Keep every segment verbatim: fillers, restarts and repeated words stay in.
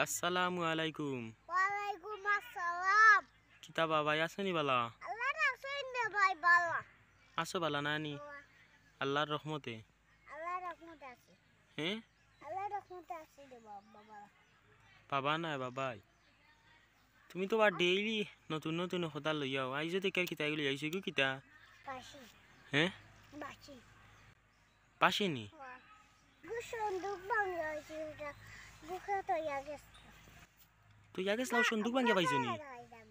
আসসালামু আলাইকুম। ওয়ালাইকুম আসসালাম। কিতা বা ভাই, আছো নি বালা? আল্লাহ রাখছইন রে ভাই বালা। আছো বালা নানি? বালা। আল্লাহর রহমতে। আল্লাহর রহমতে আছি। হ্যাঁ? আল্লাহর রহমতে আছি রে বাবা, বালা। বাবা না বাবাই। তুমি তো বা ডেইলি নতুন নতুন কথা লইয়াও। আইজও দেখার কিতা এগুলি আইছো কি কিতা? বাঁশি। হ্যাঁ? বাঁশি। বাঁশি নি? হ্যাঁ। গু সন্দুক ভাঙ্গা হয়েছে, এটা বুকে তৈয়া গেছে। তো ইয়া গেছলাও সন্দুক ভাঙ্গা পাইছো নি? বাজাইয়া ধরতাম।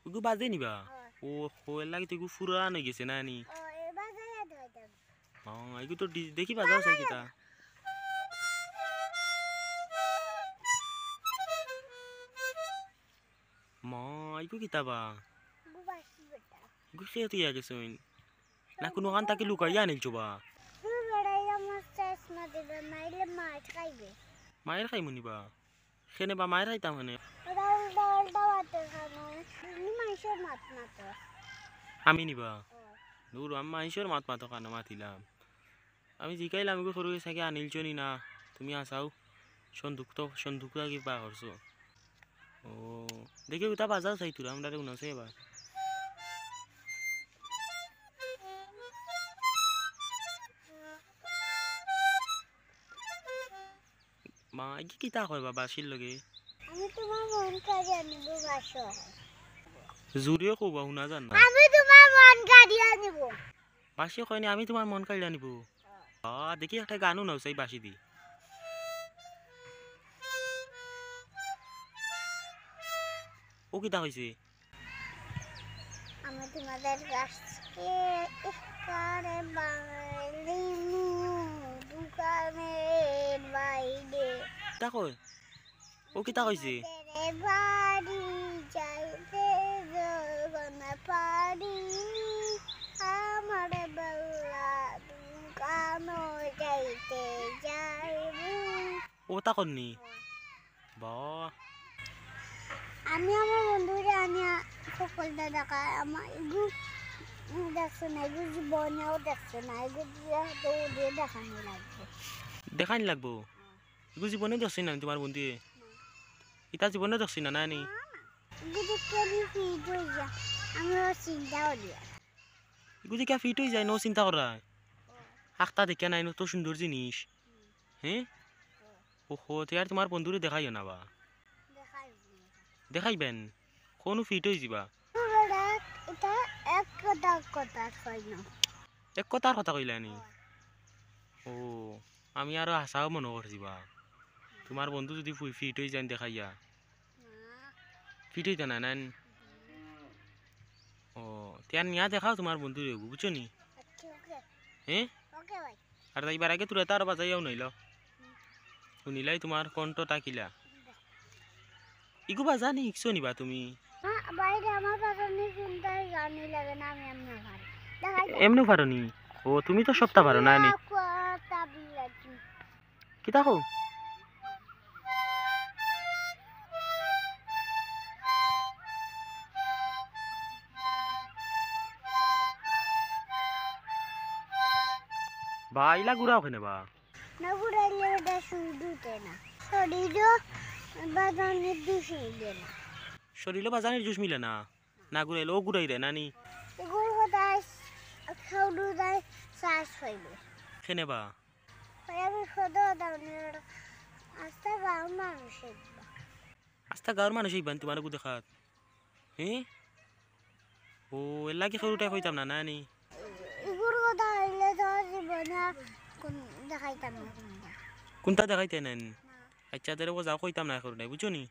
ওগু বাজে নিবা? হ্যাঁ। ও, হো, এর লাগি তো এগু ফুরান হয়ে গেছে না নি? ও, এ বাজাইয়া ধরতাম। হ্যাঁ, এগু তো ডি-, দেখি বাজাও চাই কিতা। মা, এগু কিতা বা? গু বাঁশি বেটা। এগু খেয়ে তুই আগে শুন। না কোনো ওখান থাকি লুকাইয়া আনিলছো বা? তুই বেড়াই আমার শেষ না দিবে, নাইলে মার খাইবে। মায়ের খাইমু নিবা? খেনে বা মায়ের খাইতাম খেনে? ওরা উল্টা উল্টা মাতে খানো। তুমি মানুষের মাত মাতো। আমি নিবা? ও। দূর, আমি মানুষের মাত মাতো খানো মাতিলাম। আমি জিকাইলাম, এগু সরু গেছে কি আনিলছো নি না? তুমি আসাও, সন্দুক তো, সন্দুক লাগি পা করছো। ও, দেখি ওটা বাজাও চাই তোরা, আমরা রে উনাছে এবার। মা, এগু কিতা কয় বাবা, আসিল লগে? আমি তোমার মন কাড়িয়া নিব, বাসো। জুরে কও বা, হুনা যার না। আমি তোমার মন কাড়িয়া নিব। বাসি কয়নি, আমি তোমার মন কাড়িয়া নিব। আ, দেখি একটা গানও নাও চাই বাসি দি। ও কিতা কইছে? আমি তোমাদের গাছকে একেবারে বাঙালি দোকানের বাইরে। তা কই? ও কিতা কইছে? তোমাদের বাড়ি যাইতে যখন পারিনি, আমার বেলা দোকানও যাইতে যাইনি। ও তা করনি? বা। আমি আমার বন্ধুরে আনিয়া সকলটা দেখাই, আমার এগু দেখছে না, এগু জীবনেও দেখছে না, এগু দিয়া দৌড়ে দেখানি লাগবে। দেখানি লাগবো? এগু জীবনে দেখছি না তোমার বন্ধুয়ে? ইতা জীবনে দেখছি না, না নি? এগু দেখতে আমি ফিট হয়ে যা, আমি ও চিন্তা করি। এগু দেখে ফিট হয়ে যায়, নো চিন্তা করা। আখতা দেখে নাই, নো তো সুন্দর জিনিস। হ্যাঁ? ওহো, তে আর তোমার বন্ধুরে দেখাইও না বা। দেখাইবেন। কোনো ফিট হয়ে যাবা। এটা এক কথা, কথা কই না। এক কথার কথা কইলা নি? ও, আমি আরো হাছাও মনে করছি বা। তোমার বন্ধু যদি ফি-, ফিট হয়ে যান দেখাইয়া। ফিট হইতা না, না নি? ও, তে আর নিয়া দেখাও তোমার বন্ধুরে, বুঝছো নি? আচ্ছা, ওকে। হ্যাঁ? ওকে ভাই। আর যাইবার আগে তোরা তো আরো বাজাইয়াও নাইল। শুনিলাই তোমার কণ্ঠটা কিলা। ইগু বাজানি শিখছো নি বা তুমি? হ্যাঁ, বাইরে আমার বাজানি চিন্তায় গানি লাগে না, আমি এমনি পারি। দেখাই যাক। এমনিও পারো নি? ও, তুমি তো সবটা পারো না নি? কুয়া তাবলা কি? কিতা কও? বা, ইলা ঘুরাও কেনে বা? না ঘুরাইলে ওটা সুর উঠে না। শরীরও বাজানির জুশ মিলে না। শরীরও বাজানির জুশ মিলে না? না ঘুরাইলে ও ঘুরাইরে না নি? এগুর কথায় খাউডু দায় শ্বাস হইবে। কেনে বা? ওই আমি সদা দাউনি আস্তা গাঁওর মানুষ হইবা। আস্তা গাঁওর মানুষ হইবা নি তোমার গু দেখাত? হ্যাঁ? ও, এর লাগি কেউ উঠাই কইতাম না, না নি? এগুর কথা হইলে তো জীবনে আর কোন দেখাইতাম না কোনটা। কোনটা দেখাইতে না নি? না। আচ্ছা, তাহলে ও যাও কইতাম না এখন নাই, বুঝছো নি?